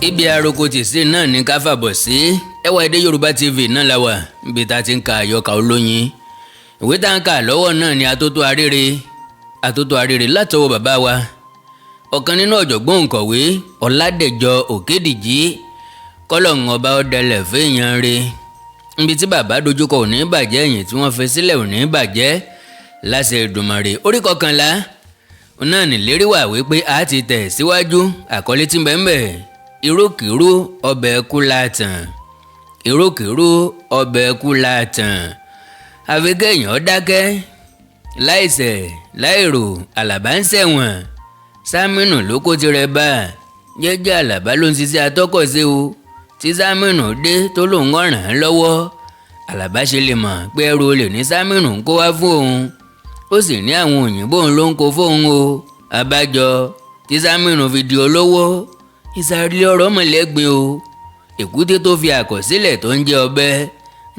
Ibi àròkọ tì sí náà ní ká fàbọ̀ sí. Ẹwà Èdè Yorùbá TV náà la wà, níbi tá a ti ń ka àyọkà olóyin. Ìwé tá a ń kà lọ́wọ́ náà ni Atótó Arére, Atótó Arére látọwọ́ bàbá wa, ọ̀kan nínú ọ̀jọ̀gbọ́n òǹkọ̀wé Ọ̀làdẹ̀jọ Òkèdìjì. Kọ́lọ́hún ọba ọ̀dẹlẹ̀ fẹ́yàn re. Níbi tí bàbá dojúkọ ò ní bàjẹ́, ẹ̀yìn tí wọ́n fi sílẹ̀ ò ní bàjẹ́ láṣẹ Èdùmàrè. Orí 11 náà nílérí wà wípé a ti tẹ̀ síwájú. Àkọlé tí ń bẹ ń bẹ: Irúkìrú ọbẹ̀ kú látàn, irúkìrú ọbẹ̀ kú látàn. Àfi kéèyàn dákẹ́ láìṣẹ̀ láìrò. Àlàbá ń ṣẹ̀wọ̀n, Sámínù ló kó tirẹ̀ bá a. Jẹ́jẹ́ Àlàbá ló ń ṣiṣẹ́ atọ́kọ̀ṣe o, tí Sámínù dé tó lòun ràn án lọ́wọ́. Àlàbá ṣe lè mọ̀ pé ẹrù olè ní Sámínù ń kó wá fún òun. Ó sì ní àwọn òyìnbó òun ló ń kó fóun o. Àbájọ tí Sámínù fi di olówó. Ìsàlẹ̀ ọ̀rọ̀ mọ̀lẹ́gbin o. Èkúté tó fi àkọsílẹ̀ tó ń jẹ́ ọbẹ̀,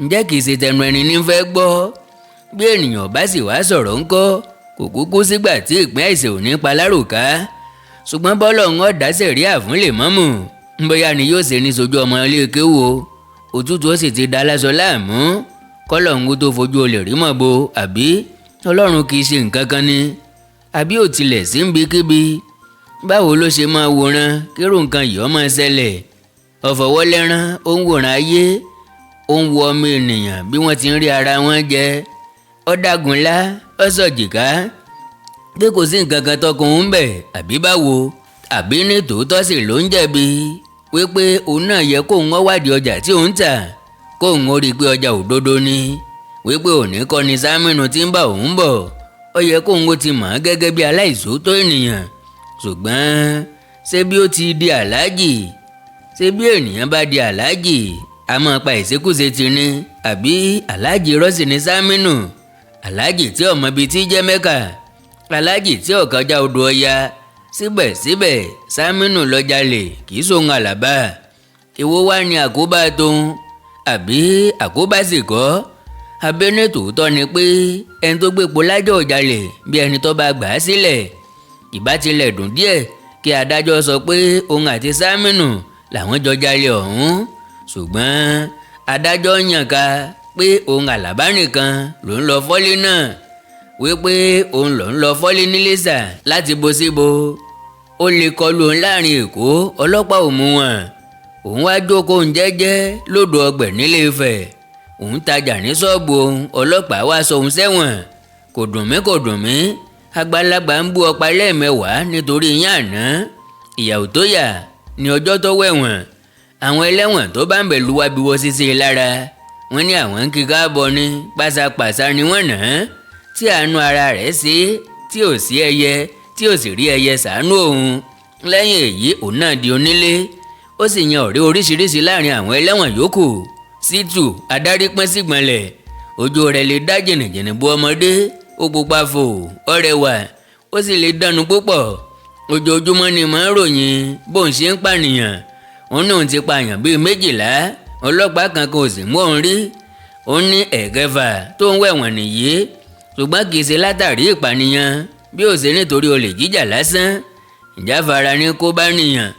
ǹjẹ́ kìí ṣe tẹnu ẹni ní fẹ́ gbọ́? Bí ènìyàn bá sì wá sọ̀rọ̀ ńkọ́? Kò kúkú sígbà tí ìpín àìsàn ò ní pa láròká. Ṣùgbọ́n bọ́lọ̀ ń ọ̀dà sẹ̀ríà fún lè mọ́mù, bóyá ni yóò ṣe ní sojú ọmọ ilé kéwò. Òtútù ó sì ti da aláṣọ láàmú kọ́lọ̀ ń tó fojú olè rí mọ̀ bo. Àbí Ọlọ́run kì í ṣe nǹkan kan ni? Àbí ò tilẹ̀ sí ń bikíbi? Báwo ló ṣe máa wòran kírú nǹkan yìí ó máa ṣẹlẹ̀? Ọ̀fọ̀wọ́lẹ́rán ó ń wòran ayé, ó ń wo ọmọ ènìyàn bí wọ́n ti ń rí ara wọn jẹ. Ó dágunlá, ó sọ̀jìká pé kò sí nǹkan kan tọkùn ń bẹ̀, àbí báwo? Àbí ní tòótọ́ sì ló ń jẹ̀bi wípé òun náà yẹ kóun ó wádìí ọjà tí òun tà, kóun ó rí i pé ọjà òdodo ni, wípé òní kọ́ ni Sámínù tí ń bá òun bọ̀, ó yẹ kóun ó ti mọ̀ ọ́n gẹ́gẹ́ bí aláìsòótọ́ ènìyàn. Ṣùgbọ́n ṣé bí ó ti di aláàjì, ṣé bí ènìyàn bá di aláàjì, a máa pa ìṣekúṣe tì ní? Àbí aláàjì rọ́ọ̀sì ní Sámínù, aláàjì tí ọmọ bíi tí jẹ́ Mẹ́kà, aláàjì tí ò kọjá odò Ọya? Síbẹ̀síbẹ̀, Sámínù ló jalè, kì í sóhun Àlàbá. Èwo wá ní àkóbá tóun? Àbí àkóbá sì kọ́? Abẹ́ní tòótọ́ ni pé ẹni tó gbépo lájọ́ ò jalè bí ẹni tó bá gbà á sílẹ̀. Ìbá tilẹ̀ dùn díẹ̀ kí adájọ́ sọ pé òun àti Sámínù làwọn jọ jalè ọ̀hún, ṣùgbọ́n adájọ́ yàn ká pé òun Àlàbá nìkan ló ń lọ fọ́lé náà, wípé òun ló ń lọ fọ́lé nílẹ̀ṣà láti bo síbo. Ó lè kọlu òun láàrin Èkó, ọlọ́pàá ò mú wọn. Òun wá jókòó òun jẹ́jẹ́ lódò ọgbẹ̀ nílé Ifẹ̀, òun tajà ní ṣọ́ọ̀bù òun, ọlọ́pàá wá sọ òun sẹ́wọ̀n. Kò dùn mí, kò dùn mí. Àgbàlagbà ń bú ọ̀pá lẹ́ẹ̀mẹ́wàá nítorí yín àná. Ìyàwó tó yà ní ọjọ́ tó wẹ̀wọ̀n, àwọn ẹlẹ́wọ̀n tó bá ń bẹ̀ lùwà bí wọ́n ṣiṣẹ́ lára wọ́n ní àwọn ń kí káàbọ̀ ní pásápàsá ni wọ́n nà án, tí àánú ara rẹ̀ ṣe tí ò sí ẹyẹ, tí ò sì rí ẹyẹ ṣàánú òun. Lẹ́yìn èyí, òun náà di onílé, ó sì yan ọ̀rẹ́ oríṣiríṣi láàrin àwọn ẹlẹ́wọ̀n yòókù. Sítù adarí pọ́n sígbọ̀nlẹ̀, ojú rẹ̀ lè dá jìnnìjìnnì bú ọmọdé, ó pupa fò, ó rẹwà, ó sì lè dánu púpọ̀. Ojoojúmọ́ ni màá ròyìn bóun ṣe ń pànìyàn. Òun ní òun ti pààyàn bíi 12, ọlọ́pàá kan kò sì mú òun rí. Òun ní ẹ̀kẹfà tó ń wẹ̀wọ̀n nìyí, ṣùgbọ́n kì í ṣe látàrí ìpànìyàn, bí ó ṣe nítorí olè jíjà lásán. Ìjáfara ní kó bá nìyàn,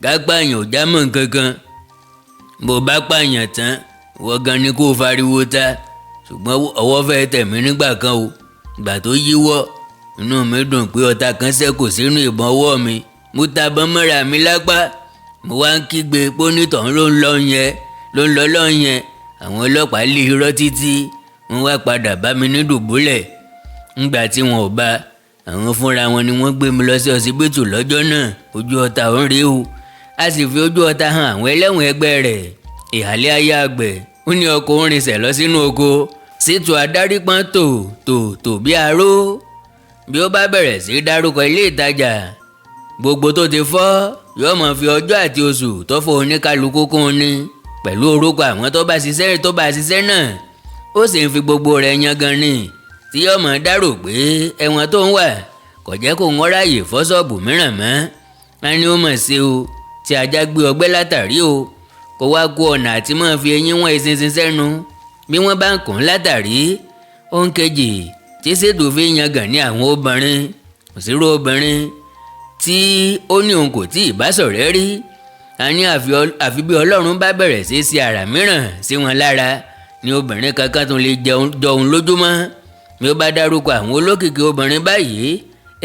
ká pààyàn ò já mọ́ nǹkan kan. Bó bá pààyàn tán, wọ́n gan ni kó fariwo ta. Ṣùgbọ́n ọwọ́ fẹ́ tẹ̀ mí nígbà kan o. Ìgbà tó yíwọ́, inú mi dùn pé ọta kan ṣẹ́kù sínú ìbọn ọwọ́ mi. Mo tabọn mọ́ra mi lápá, mo wá ń kígbe pónítọ̀ ló ń lọ yẹn, ló ń lọ lọ yẹn. Àwọn ọlọ́pàá lé irọ́ títí, wọ́n wá padà bá mi ní dùbúlẹ̀. Ńgbà tí wọn ò bá àwọn fúnra wọn ni wọ́n gbé mi lọ sí ọsibítù lọ́jọ́ náà. Ojú ọta ò ń rí o, a sì fi ojú ọta hàn àwọn ẹlẹ́wọ̀n ẹgbẹ́ rẹ̀. Ìhàlẹ́ ayé àgbẹ̀, ó ní ọkọ̀ ń rinṣẹ̀ lọ sínú oko. Sítù adarí pọ́n tò tò tò bí aró. Bí ó bá bẹ̀rẹ̀ sí dárúkọ ilé ìtajà gbogbo tó ti fọ́, yóò máa fi ọjọ́ àti oṣù tó fọ́ oníkálukú kún un ní, pẹ̀lú orúkọ àwọn tó bá ṣiṣẹ́ náà. Ó sì ń fi gbogbo rẹ̀ yangan ni, tí yóò máa dárò pé ẹ̀wọ̀n tó ń wà kò jẹ́ kó ń ráàyè fọ́ ṣọ́ọ̀bù mìíràn mọ́. A ní ó mọ̀ sí o, tí ajá gbé ọgbẹ́ látàrí o, kó wá kó ọ̀nà àti máa fi eyín wọn eṣinṣin sẹ́nu bí wọ́n bá ń kùn látàrí. Ohun kejì tí ṣètò fi yangàn ní àwọn obìnrin. Òṣèré obìnrin tí ó ní òun kò tí ì bá ṣọ̀rẹ́ rí. A ní àfi bí Ọlọ́run bá bẹ̀rẹ̀ sí ṣe àrà mìíràn sí wọn lára ni obìnrin kankan tún lè jọun lójúmọ́. Bí ó bá dárúkọ àwọn olókìkí obìnrin báyìí,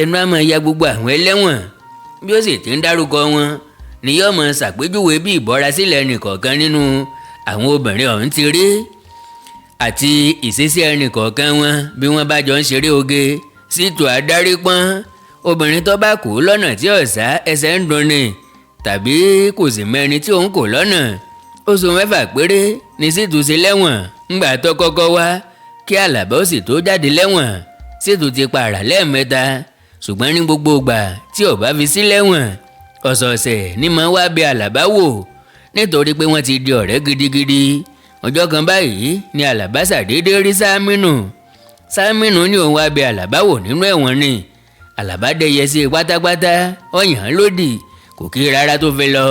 ẹnu á máa ya gbogbo àwọn ẹlẹ́wọ̀n. Bí ó sì ti ń dárúkọ wọn ni yóò máa ṣàpèjúwe bí ìbọ́rasílẹ̀ ẹnìkọ̀ọ̀kan nínú àwọn obìnrin ọ̀hún ti rí àti ìṣesí ẹnìkọ̀ọ̀kan wọn bí wọ́n bá jọ ń ṣeré oge. Sítò adarí pọ́n obìnrin tó bá kú lọ́nà tí ọ̀sá ẹsẹ̀ ń dunni tàbí kò sì mẹ́ni tí òun kò lọ́nà. Oṣù 6 péré ni Sítù ṣe lẹ́wọ̀n ńgbà tó kọ́kọ́ wá. Kí Àlàbá ó sì tó jáde lẹ́wọ̀n, Sítù ti pààrà lẹ́ẹ̀mẹ́ta. Ṣùgbọ́n ní gbogbo ìgbà tí ó bá fi sí lẹ́wọ̀n, ọ̀sọ̀ọ̀sẹ̀ ní máa wá bẹ Àlàbá wò nítorí pé wọ́n ti di ọ̀rẹ́ gidigidi. Ọjọ́ kan báyìí ni Àlàbá ṣàdédé rí Sámínù. Sámínù ní òun wá bẹ Àlàbá wò nínú ẹ̀wọ̀n ni. Àlàbá dẹyẹ sí i pátápátá, ó yàn án lódì, kò kí rárá tó fi lọ.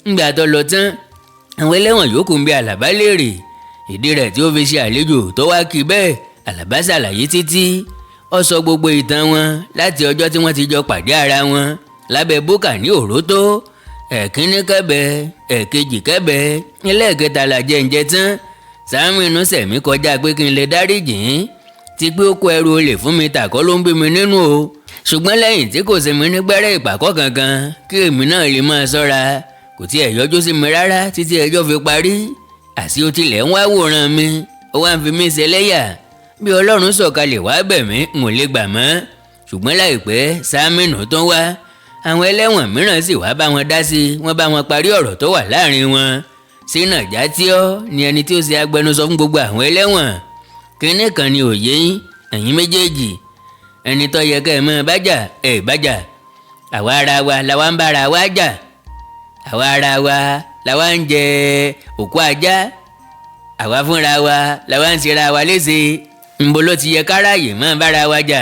Ńgbà tó lọ tán, àwọn ẹlẹ́wọ̀n yòókù ń bi Àlàbá léèrè ìdí rẹ̀ tí ó fi ṣe àlejò tó wá kí bẹ́ẹ̀. Àlàbá ṣàlàyé títí, ó sọ gbogbo ìtàn wọn láti ọjọ́ tí wọ́n ti jọ pàdé ara wọn lábẹ́ búkà ní Òrótó. Ẹ̀kínní kẹ́bẹ̀, ẹ̀kejì kẹ́bẹ̀, ẹlẹ́ẹ̀kẹta là jẹ́ tán. Sámínú sẹ̀mí kọjá pé kí n lè dáríjì ín ti pé ó kó ẹrù olè fún mi tàkọ́ ló ń bí mi nínú o, ṣùgbọ́n lẹ́yìn tí kò sí mi ní gbẹ́rẹ́ ìpàkọ́ kankan kí èmi náà lè máa ṣọ́ra, kò tiẹ̀ yọjú sí mi rárá títí ẹjọ́ fi parí. Àṣé ó tilẹ̀ ń wá wòran mi, ó wá ń fi mí ṣẹlẹ́yà. Bí Ọlọ́run sọ̀kalẹ̀ wá bẹ̀ mí, n ò lè gbà mọ́. Ṣùgbọ́n láìpẹ́, Sámínù tó wá, àwọn ẹlẹ́wọ̀n mìíràn sì wá bá wọn dá sí i, wọ́n bá wọn parí ọ̀rọ̀ tó wà láàrin wọn. Sínà Játíọ́ ni ẹni tí ó ṣe agbẹnusọ fún gbogbo àwọn ẹlẹ́wọ̀n. Kínní kan ni òye yín, ẹ̀yin méjèèjì, ẹni tó yẹ kẹ́ ẹ mọ́ bájà ẹ̀ bájà, àwa ara wa làwa ń bára wa jà, àwa ara wa làwa ń jẹ òkú ajá, àwa fúnra wa làwa ń ṣera wa léṣe. Ńbo ló ti yẹ káráyè mọ́ bára wa jà?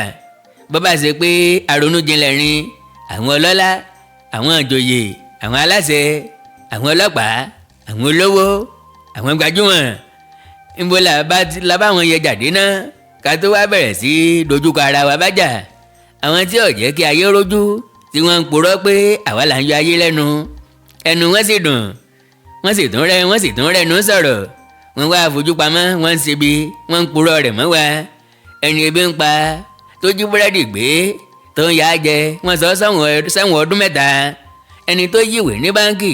Bó bá ṣe pé àrònújinlẹ̀ rin àwọn ọlọ́lá, àwọn ìjòyè, àwọn aláṣẹ, àwọn ọlọ́pàá, àwọn olówó, àwọn gbajúmọ̀, ńbo la bá wọn yẹ jáde náà ká tó wá bẹ̀rẹ̀ sí dojúkọ ara wa bájà? Àwọn tí ò jẹ́ kí ayé rójú, tí wọ́n ń purọ́ pé àwa là ń yọ ayé lẹ́nu, ẹnu wọn sì dùn, wọ́n sì tún rẹ́nu sọ̀rọ̀. Wọ́n wá fojú pamọ́, wọ́n ń ṣebi, wọ́n ń purọ́ rẹ̀ mọ́ wa. Ẹni ebi ń pa tó jí búrẹ́dì gbé tó ń yá jẹ, wọ́n sọ sẹ́wọ̀n ọdún 3. Ẹni tó yíwèé ní báńkì,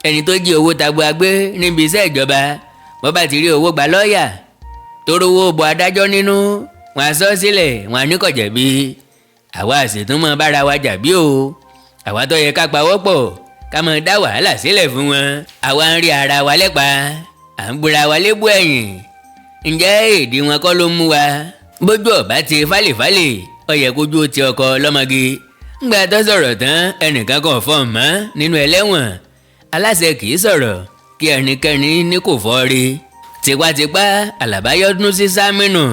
ẹni tó jí owó tabua gbé níbi iṣẹ́ ìjọba, bó bá ti rí owó gba lọ́ọ̀yà tó rówó bọ adájọ́ nínú, wọn á sọ sílẹ̀, wọn á ní kò jẹ̀bi. Àwa àṣetún mọ́ bára wa jà bí o. Àwa tó yẹ ká pawọ́pọ̀ ká máa dá wàhálà sílẹ̀ fún wọn, àwa ń rí ara wa lẹ́pa, à ń búra wa lébú ẹ̀yìn. Ǹjẹ́ èdè wọn kọ́ ló mú wa? Bójú ọ̀bá ti fálèfálè, ó yẹ kójú ó ti ọkọ lọ́mọge. Ńgbà tó sọ̀rọ̀ tán, ẹnìkan kò fọ́n mọ́ nínú ẹlẹ́wọ̀n. Aláṣẹ kì í sọ̀rọ̀ kí ẹnikẹ́ni ní kò fọ́ rí. Tipátipá Àlàbá yọdún sí Sámínù.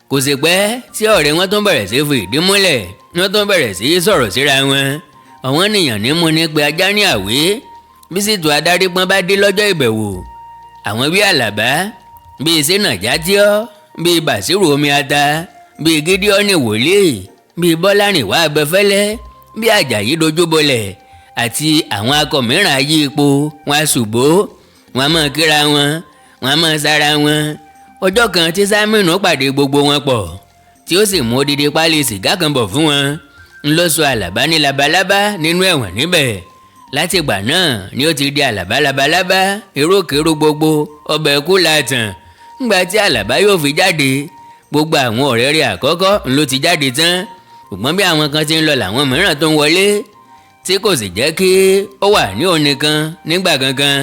Kò sì pẹ́ tí ọ̀rẹ́ wọn tún bẹ̀rẹ̀ sí fi ìdí múlẹ̀, wọ́n tún bẹ̀rẹ̀ sí sọ̀rọ̀ síra wọn. Àwọn ènìyàn ní mú ní pé ajá ní àwé. Bí Sítù adarí pọ́n bá dé lọ́jọ́ ìbẹ̀wò, àwọn bíi Àlàbá, bíi Sínà Játíọ́, bíi Bàṣírù omi ata, bíi Gídíọ́nì wòlíì, bíi Bọ́lárìnwá abẹfẹ́lẹ́, bíi Àjàyí dojúbolẹ̀ àti àwọn akọ mìíràn ayé ipò wọn aṣùgbó, wọn máa kíra wọn, wọn máa sára wọn. Ọjọ́ kan tí Sámínù pàdé gbogbo wọn pọ̀, tí ó sì mú odidi pálí sìgá kan bọ̀ fún wọn, ń lọ sọ Àlàbá ní labalábá nínú ẹ̀wọ̀n níbẹ̀. Látìgbà náà ni ó ti di Àlàbá labalábá, erókèrò gbogbo ọbẹ̀ kú làtàn. Ńgbà tí Àlàbá yóò fi jáde, gbogbo àwọn ọ̀rẹ́ rẹ̀ àkọ́kọ́ ń ló ti jáde tán. Ṣùgbọ́n bí àwọn kan ti ń lọ làwọn mìíràn tó ń wọlé, tí kò sì jẹ́ kí ó wà ní òun nìkan nígbà kankan.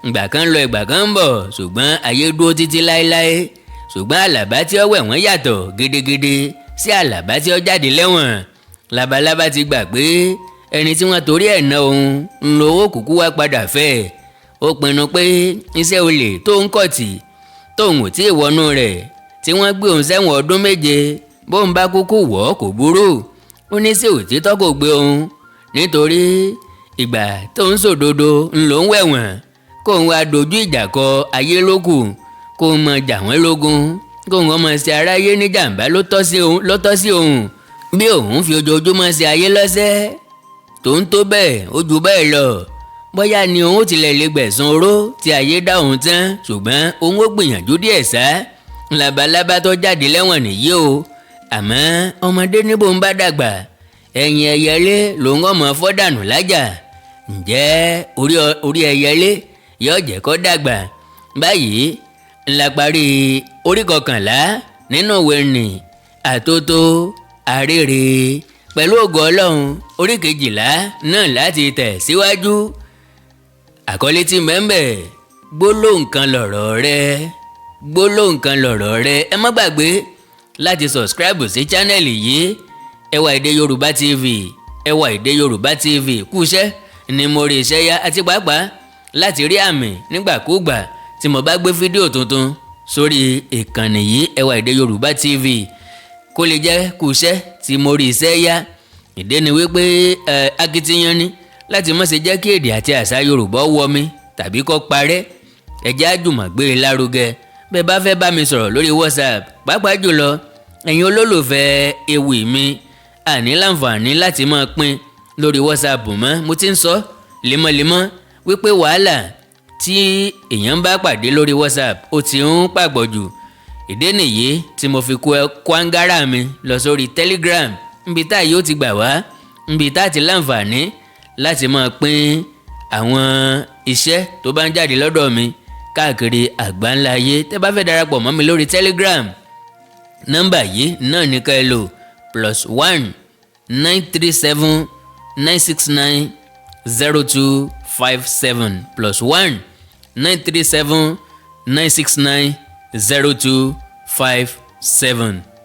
Ìgbà kan lọ, ìgbà kan ń bọ̀, ṣùgbọ́n ayé dúró títí láéláé. Ṣùgbọ́n Àlàbá tí ó wẹ̀ wọ́n yàtọ̀ gidigidi sí Àlàbá tí ó jáde lẹ́wọ̀n. Labalábá ti gbà pé ẹni tí wọ́n torí ẹ̀ ná òun ń lo owó kúkú wá padà fẹ́. Ó pinnu pé iṣẹ́ olè tó ń kọ̀tì tóun ò tí ì wọnú rẹ̀ tí wọ́n gbé òun sẹ́wọ̀n ọdún 7, bóun bá kúkú wọ̀ ọ́ kò burú. Ó ní sí òtítọ́ kò gbé òun, nítorí ìgbà tó ń sòdodo ń lò ń wẹ̀wọ̀n, kóun wá dojú ìjà kọ ayé lókù, kóun mọ jà wọ́n lógun, kóun ọmọ ṣe aráyé ní jàǹbá ló tọ́ sí òun. Bí òun fi ojoojúmọ́ ṣe ayé lọ́sẹ̀ tó ń tó bẹ́ẹ̀, ó ju bẹ́ẹ̀ lọ. Bóyá ni òun ó tilẹ̀ lè gbẹ̀san oró tí ayé dá òun tán, ṣùgbọ́n òun ó gbìyànjú díẹ̀ sá. Labalábá tó jáde lẹ́wọ̀n nìyí o. Àmọ́ ọmọdé níbo ń bá dàgbà, ẹ̀yìn ẹyẹlé lòun ọmọ fọ́dànù lájà. Ǹjẹ́ orí ẹyẹlé yóò jẹ́ kó dàgbà? Báyìí ńlá parí orí 11 nínú ìwé nì Àtótó Arére. Pẹ̀lú ògo Ọlọ́run, orí 12 náà láti tẹ̀ síwájú. Àkọlé tí mẹ́ńbẹ̀, "Gbólóhùn kan lọ̀rọ̀ rẹ", "Gbólóhùn kan lọ̀rọ̀ rẹ". Ẹ má gbàgbé láti subscribe sí channel yìí, Ẹwà Èdè Yorùbá TV, Ẹwà Èdè Yorùbá TV. Kúṣẹ́ ni mo rí iṣẹ́ yá, àti pàápàá láti rí àmì nígbàkúùgbà tí mo bá gbé fídíò tuntun sórí ìkànnì yìí, Ẹwà Èdè Yorùbá TV, kó lè jẹ́ kúṣẹ́ tí mo rí iṣẹ́ yá. Ìdí ni wípé ẹ akitiyan ni láti má ṣe jẹ́ kí èdè àti àṣà Yorùbá wọmi tàbí kó parẹ́. Ẹ jẹ́ á jùmọ̀ gbé e lárugẹ. Bẹ́ẹ̀ bá fẹ́ bá mi sọ̀rọ̀ lórí WhatsApp, pàápàá jùlọ ẹ̀yin olólùfẹ́ ewì mi, àní láǹfààní láti máa pín lórí WhatsApp mọ́. Mo ti ń sọ lemọ́lemọ́ wípé wàhálà tí èèyàn bá pàdé lórí WhatsApp, ó ti ń pàpọ̀ jù. Ìdí nìyí tí mo fi kó angara mi lọ sórí Telegram, níbi tá yóò ti gbà wá, níbi tá ti láǹfààní láti máa pín àwọn iṣẹ́ tó bá ń jáde lọ́dọ̀ mi káàkiri àgbáńlá ayé. Tẹ́ bá fẹ́ darapọ̀ mọ́ mi lórí Telegram, nọ́mbà yìí náà ní ká ẹ lò: +1 937 969 0257, +1 937 969 0257.